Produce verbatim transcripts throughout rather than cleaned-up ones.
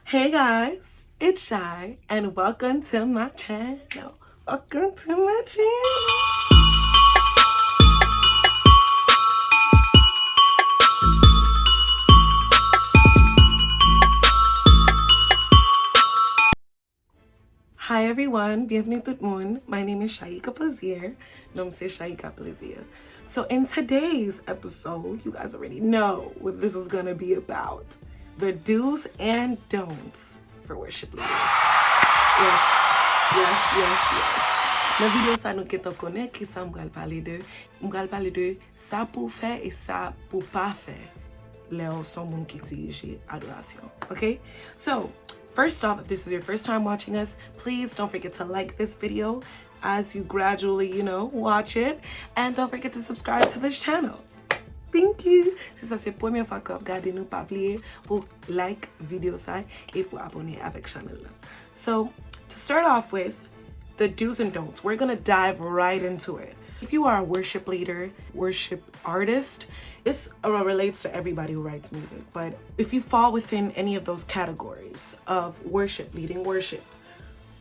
Hey guys, it's Shy and welcome to my channel. Welcome to my channel. Hi everyone, bienvenue tout moun. My name is Shaika Plaisir. Non m se Shaika Plaisir. So in today's episode, you guys already know what this is gonna be about. The do's and don'ts for worship leaders. Yes, yes, yes, yes. Nan videyo sa nou gentan konnen kisa m pral pale de. M pral pale de sa pou w fè e sa pou w pa fè lè w se yon moun ki dirije adorasyon. Ok? So, first off, if this is your first time watching us, please don't forget to like this video as you gradually, you know, watch it. And don't forget to subscribe to this channel. Thank you! Si sa se premye fwa ke w ap gade nou, pa bliye pou like videyo sa e pou abone avèk chanèl la. So, to start off with, the do's and don'ts. We're gonna dive right into it. If you are a worship leader, worship artist, this uh, relates to everybody who writes music, but if you fall within any of those categories of worship, leading worship,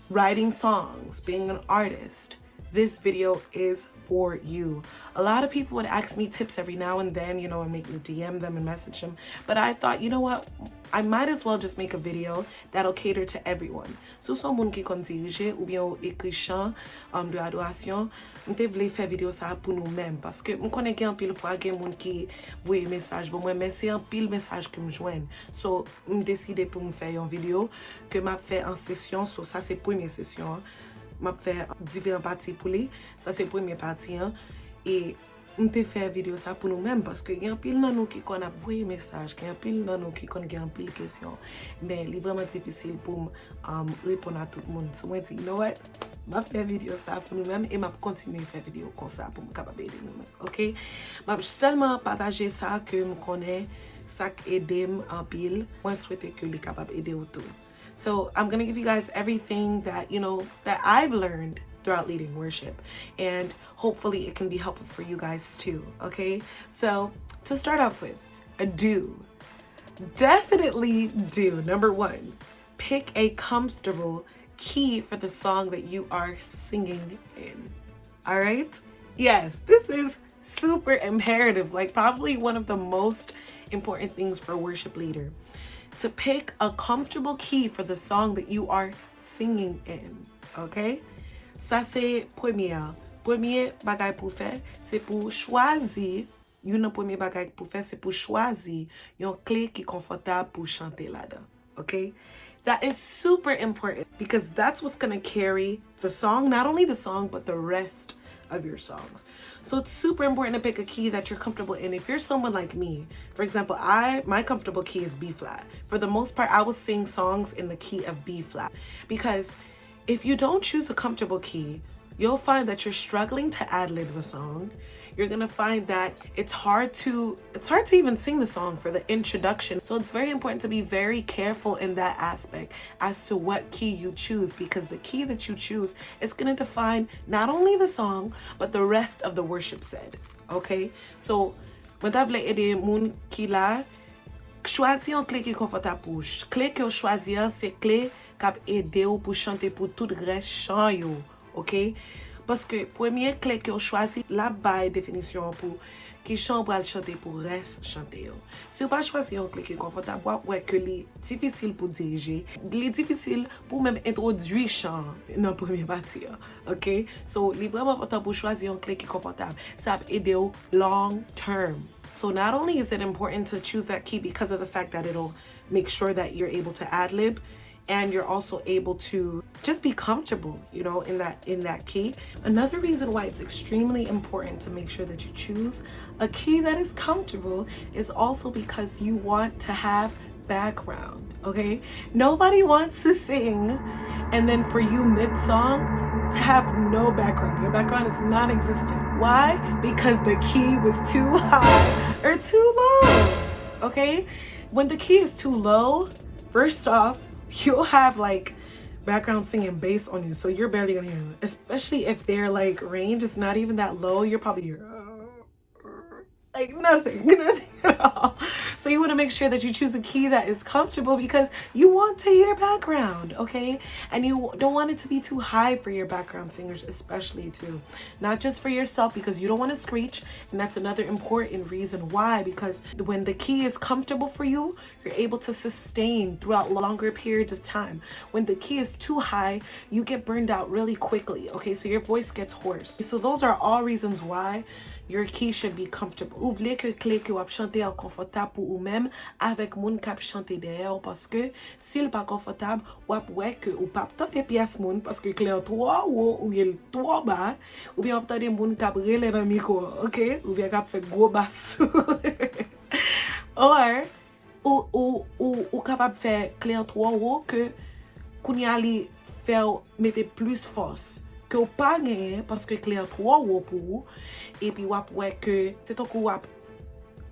writing songs, being an artist, this video is for you. A lot of people would ask me tips every now and then, you know, and make me D M them and message them. But I thought, you know what? I might as well just make a video that'll cater to everyone. Si w se yon moun ki konn dirije oubyen w ekri chan um, de adorasyon, m te vle fè videyo sa a pou nou menm. Paske m konnen gen anpil fwa gen moun ki voye mesaj ban mwen, men se anpil mesaj ke m jwenn. So, m deside pou m fè yon videyo ke m ap fè an sesyon. So, sa se premye sesyon an. M ap fè diferan pati pou li. Sa se premye pati an. E m te fè videyo sa pou nou menm, paske gen anpil nan nou ki konn ap voye mesaj, gen anpil nan nou ki konn gen anpil kesyon. Men li vrèman difisil pou m um, reponn a tout moun. So mwen di, you know what? M ap fè videyo sa pou nou menm e m ap kontinye fè videyo konsa pou m kapab ede nou menm. Ok? M ap sèlman pataje sa ke m konnen, sa k ede m anpil. Mwen swete ke li kapab ede w tou. So I'm gonna give you guys everything that, you know, that I've learned throughout leading worship. And hopefully it can be helpful for you guys too, okay? So to start off with, a do. Definitely do. Number one, pick a comfortable key for the song that you are singing in. All right? Yes, this is super imperative, like probably one of the most important things for a worship leader. To pick a comfortable key for the song that you are singing in. Okay? Sa se premye a. Premye bagay pou w fè, se pou w chwazi, youn nan premye bagay pou w fè, se pou w chwazi yon kle ki konfòtab pou w chante ladan. Okay? That is super important because that's what's going to carry the song, not only the song, but the rest of your songs. So it's super important to pick a key that you're comfortable in. If you're someone like me, for example, I my comfortable key is B flat. For the most part, I will sing songs in the key of B flat because if you don't choose a comfortable key, you'll find that you're struggling to ad lib the song. You're gonna find that it's hard to it's hard to even sing the song for the introduction. So it's very important to be very careful in that aspect as to what key you choose, because the key that you choose is gonna define not only the song but the rest of the worship set. Okay? So mwen ta vle ede moun ki la chwazi yon kle ki konfòtab pou ou. Kle ke w chwazi an se kle k ap ede w pou chante pou tout rès chan yo. Ok? Paske premye kle ke w chwazi, l ap bay definisyon an pou ki chan w pral chante pou rès chante yo. Si w pa chwazi yon kle ki konfòtab, w ap wè ke li difisil pou dirije, li difisil pou w menm entwodui chan an nan premye pati an. Ok? So, li vrèman enpòtan pou w chwazi yon kle ki konfòtab. Sa ap ede w long term. So not only is it important to choose that key because of the fact that it'll make sure that you're able to ad lib, and you're also able to just be comfortable, you know, in that in that key. Another reason why it's extremely important to make sure that you choose a key that is comfortable is also because you want to have background, okay? Nobody wants to sing and then for you mid song to have no background. Your background is non existent. Why? Because the key was too high or too low, okay? When the key is too low, first off, you'll have like background singing bass on you, so you're barely gonna hear it. Especially if their like range is not even that low, you're probably hear Like nothing, nothing at all. So you want to make sure that you choose a key that is comfortable because you want to hear background, okay? And you don't want it to be too high for your background singers, especially too. Not just for yourself, because you don't want to screech, and that's another important reason why, because when the key is comfortable for you, you're able to sustain throughout longer periods of time. When the key is too high, you get burned out really quickly, okay? So your voice gets hoarse. So those are all reasons why your key should be comfortable. Ou vle ke kle ke w ap chante an konfòtab pou ou menm avèk moun k ap chante dèyè w, paske si l pa konfòtab, w ap wè ke ou p ap tande pyès moun paske kle an twò wo oubyen l twò ba, oubyen w ap tande moun k ap rele nan mikwo, ok? Oubyen k ap fè gwo bas. Or, ou, ou, ou, ou kapab fè kle an twò wo ke kounye a li fè w mete plis fòs ke w pa genyen paske kle an twò wo pou ou, epi w ap wè ke se tankou w ap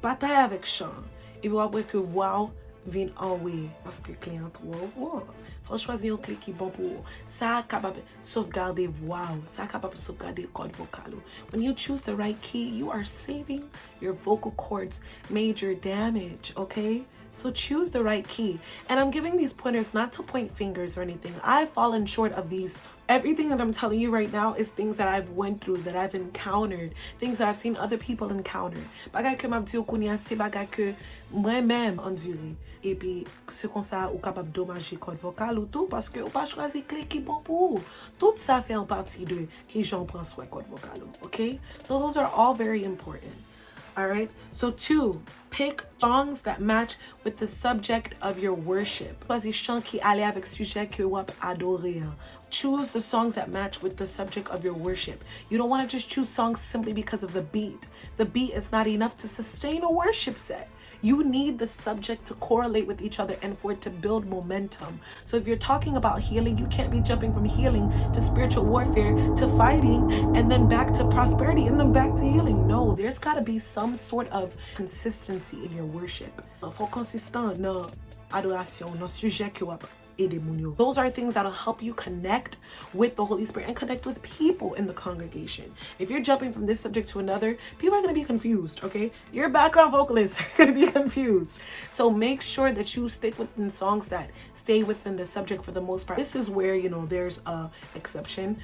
batay avèk chan, epi w ap wè ke vwa w vin anwe paske kle an twò wo. Fò w chwazi yon kle ki bon pou ou. Sa kapab sovgade vwa w, sa kapab sovgade kòd vokal ou. When you choose the right key, you are saving your vocal cords major damage, okay? So choose the right key. And I'm giving these pointers not to point fingers or anything. I've fallen short of these. Everything that I'm telling you right now is things that I've went through, that I've encountered, things that I've seen other people encounter. Bagay ke m ap di w kounye a, se bagay ke mwen menm andire. Epi, se konsa ou kapab domaje kòd vokal ou tou, paske ou pa chwazi kle ki bon pou ou. Tout sa fè yon pati de kijan w pran swen kòd vokal ou, ok? So those are all very important. Alright? So two, pick songs that match with the subject of your worship. Chwazi chan ki ale avèk sijè ke w ap adore an. Choose the songs that match with the subject of your worship. You don't want to just choose songs simply because of the beat. The beat is not enough to sustain a worship set. You need the subject to correlate with each other and for it to build momentum. So if you're talking about healing, you can't be jumping from healing to spiritual warfare to fighting and then back to prosperity and then back to healing. No, there's got to be some sort of consistency in your worship. Fò w konsistan nan adorasyon, nan sijè ke w ap ede moun yo. Those are things that'll help you connect with the Holy Spirit and connect with people in the congregation. If you're jumping from this subject to another, people are going to be confused, okay? Your background vocalists are going to be confused. So make sure that you stick within songs that stay within the subject for the most part. This is where, you know, there's a exception.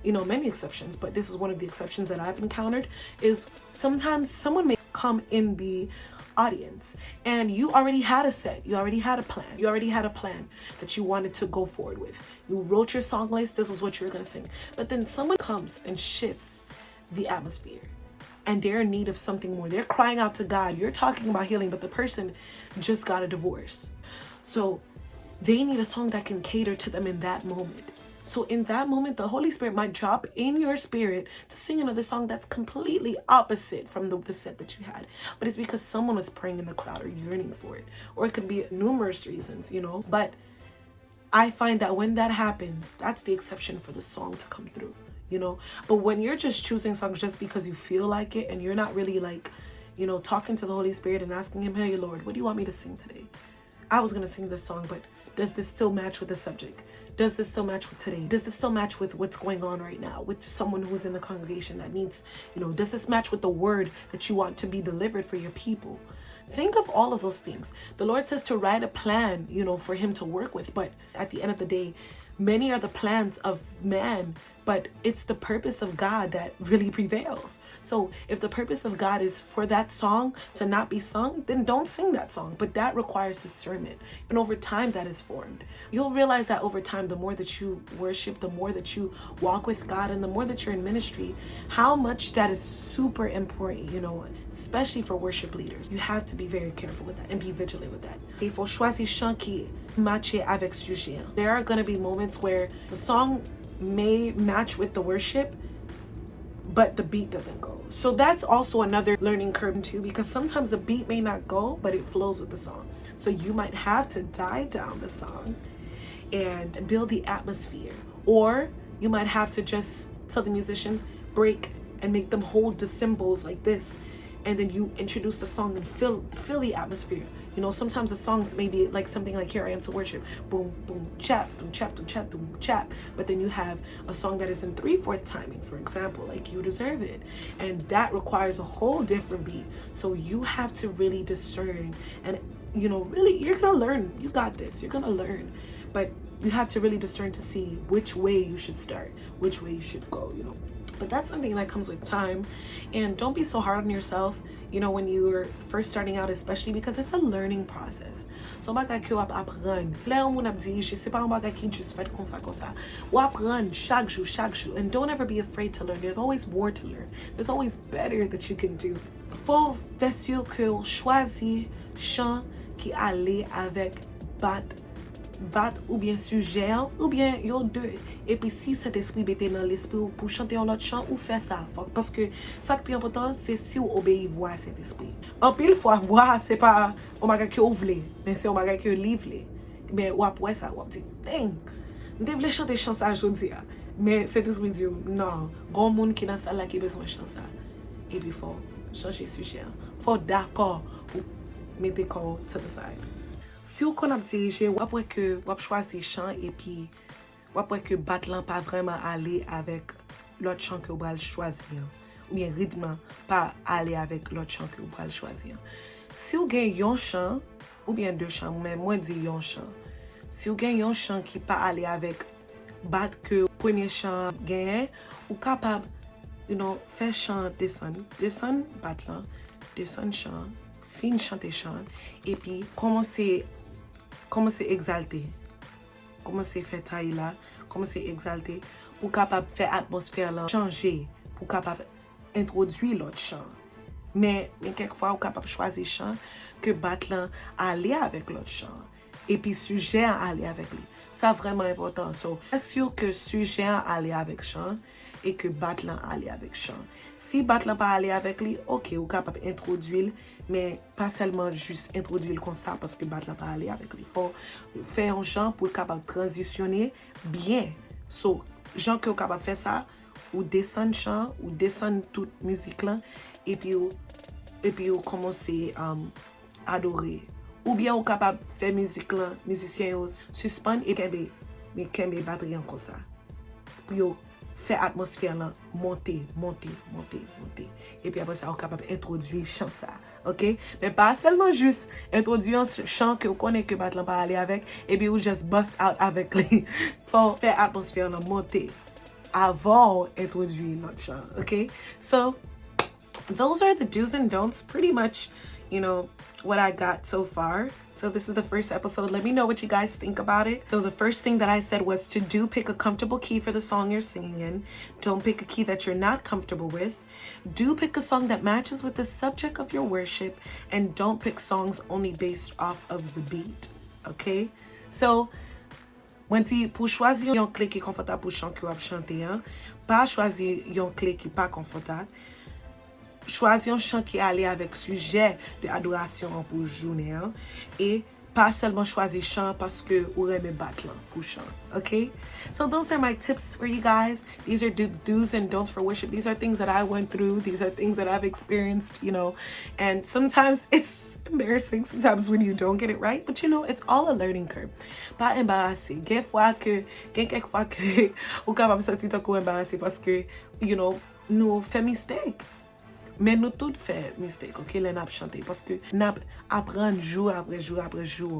You know, many exceptions, but this is one of the exceptions that I've encountered, is sometimes someone may come in the audience and you already had a set, you already had a plan, you already had a plan that you wanted to go forward with. You wrote your song list, this is what you were going to sing. But then someone comes and shifts the atmosphere and they're in need of something more. They're crying out to God. You're talking about healing, but the person just got a divorce. So they need a song that can cater to them in that moment. So in that moment, the Holy Spirit might drop in your spirit to sing another song that's completely opposite from the, the set that you had. But it's because someone was praying in the crowd or yearning for it. Or it could be numerous reasons, you know? But I find that when that happens, that's the exception for the song to come through, you know? But when you're just choosing songs just because you feel like it and you're not really, like, you know, talking to the Holy Spirit and asking Him, "Hey, Lord, what do you want me to sing today? I was going to sing this song, but does this still match with the subject? Does this still match with today? Does this still match with what's going on right now with someone who's in the congregation that needs, you know, does this match with the word that you want to be delivered for your people?" Think of all of those things. The Lord says to write a plan, you know, for Him to work with. But at the end of the day, many are the plans of man, but it's the purpose of God that really prevails. So if the purpose of God is for that song to not be sung, then don't sing that song. But that requires discernment. And over time, that is formed. You'll realize that over time, the more that you worship, the more that you walk with God, and the more that you're in ministry, how much that is super important, you know, especially for worship leaders. You have to be very careful with that and be vigilant with that. Il faut choisir chan ki matche avec sujet. There are going to be moments where the song may match with the worship, but the beat doesn't go. So that's also another learning curve too, because sometimes the beat may not go, but it flows with the song. So you might have to die down the song and build the atmosphere. Or you might have to just tell the musicians, "Break," and make them hold the cymbals like this. and then you introduce the song and feel feel the atmosphere. You know, sometimes the songs may be like something like "Here I Am to Worship," boom, boom, chap, boom, chap, boom, chap, boom, chap. But then you have a song that is in three fourth timing, for example, like "You Deserve It," and that requires a whole different beat. So you have to really discern and, you know, really, you're gonna learn. You got this. You're gonna learn, but you have to really discern to see which way you should start, which way you should go. You know, but that's something that comes with time. And don't be so hard on yourself, you know, when you're first starting out, especially because it's a learning process. Se yon bagay ke w ap aprann. Lè yon moun ap dirije, se pa yon bagay ki jis fèt konsa, konsa. W aprann chak jou, chak jou. And don't ever be afraid to learn. There's always more to learn. There's always better that you can do. Fò w fè si ke w chwazi chan ki ale avèk bat, bat oubyen sijè an, oubyen yo de. Epi si Sentespri mete nan lespri w pou chante yon lòt chan, ou fè sa. Fò, paske sa k pi enpòtan, se si w obeyi vwa Sentespri. Anpil fwa, vwa a se pa yon bagay ke w vle, men se yon bagay ke li vle. Men w ap wè sa, w ap di, "Dang, m te vle chante chan sa jodi a, men Sentespri di w, non, gon moun ki nan sal la ki bezwen chan sa." Epi fò w chanje sijè an. Fò w dakò pou mete kò w to the side. Si w konn ap dirije, w ap wè ke w ap chwazi chan epi w ap wè ke bat lan pa vrèman ale avèk lòt chan ke w pral chwazi an. Oubyen ritm lan pa ale avèk lòt chan ke w pral chwazi an. Si w gen yon chan, oubyen de chan, men mwen di yon chan. Si w gen yon chan ki pa ale avèk bat ke premye chan an genyen, ou kapab, you know, fè chan an desann. Desann bat lan, desann chan an, fin chante chan an, epi kòmanse, kòmanse egzalte. Kòmanse fè tay la, kòmanse egzalte, pou kapab fè atmosfè lan chanje, pou kapab entwodui lòt chan. Men, men kèk fwa, ou kapab chwazi chan ke bat lan ale avèk lòt chan, epi sijè an ale avèk li. Sa vrèman enpòtan. So, fè si ke sijè an ale avèk chan, e ke bat lan ale avèk chan. Si bat lan pa ale avèk li, oke, ou kapab entwodui l, men pa sèlman jis entwodui l konsa, paske bat lan pa ale avèk li. Fò w fè yon jan pou l kapab tranzisyone byen. So, jan ke w kapab fè sa, ou desann chan, ou desann tout mizik lan, epi w, epi w kòmanse, um, adore. Oubyen ou kapab fè mizik lan, mizisyen yo sispann e kenbe, men kenbe batri an konsa. Pou yo fè atmosfè lan monte, monte, monte, monte. Epi apre sa, ou kapab entwodui chan sa, oke? Men pa sèlman jis entwodui yon chan ke w konnen ke bat lan pa ale avèk, epi ou just bust out avèk li. Fò w fè atmosfè lan monte avan w entwodui lòt chan, oke? So, those are the do's and don'ts, pretty much, you know, what I got so far. So this is the first episode. Let me know what you guys think about it. So the first thing that I said was to do pick a comfortable key for the song you're singing in. Don't pick a key that you're not comfortable with. Do pick a song that matches with the subject of your worship, and don't pick songs only based off of the beat. Okay? So, mwen di, pou chwazi yon kle ki konfòtab pou chan ke w ap chante an, pa chwazi yon kle ki pa konfòtab. Chwazi yon chan ki ale avèk sijè de adorasyon an pou jounen an. E pa sèlman chwazi chan paske ou renmen bat lan pou chan. Okay? So those are my tips for you guys. These are do- do's and don'ts for worship. These are things that I went through. These are things that I've experienced, you know. And sometimes it's embarrassing sometimes when you don't get it right, but you know, it's all a learning curve. Pa enbarase. Gen fwa ke, gen kèk fwa ke ou kapab santi tankou w enbarase paske, you know, nou fè mistake. Men nou tout fè mistake, oke, lè n ap chante. Paske n ap aprann jou apre jou apre jou.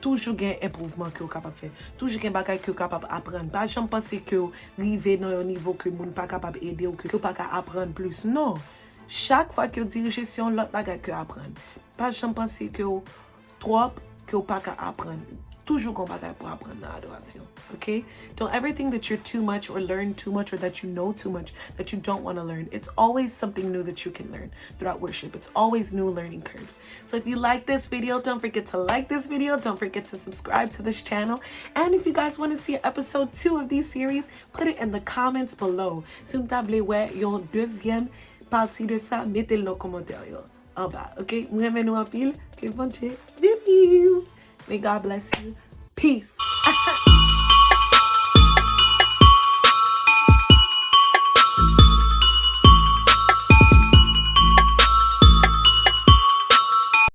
Toujou gen enpwouvman ke w kapab fè. Toujou gen bagay ke w kapab aprann. Pa janm panse ke w rive nan yon nivo ke moun pa kapab ede w, ke, ke w pa ka aprann plis. Non. Chak fwa ke w dirije, se yon lòt bagay ke w aprann. Pa janm panse ke w twòp, ke w pa ka aprann. Toujou gon bagay pou aprann nan adorasyon, okay? Don't ever think that you're too much or learn too much or that you know too much that you don't want to learn. It's always something new that you can learn throughout worship. It's always new learning curves. So if you like this video, don't forget to like this video. Don't forget to subscribe to this channel. And if you guys want to see episode two of these series, put it in the comments below. Si w ta vle wè yon dezyèm pati de sa, mete l nan kòmantè yo anba, okay? Mwen renmen nou anpil. Ke Bondye beni w. May God bless you. Peace.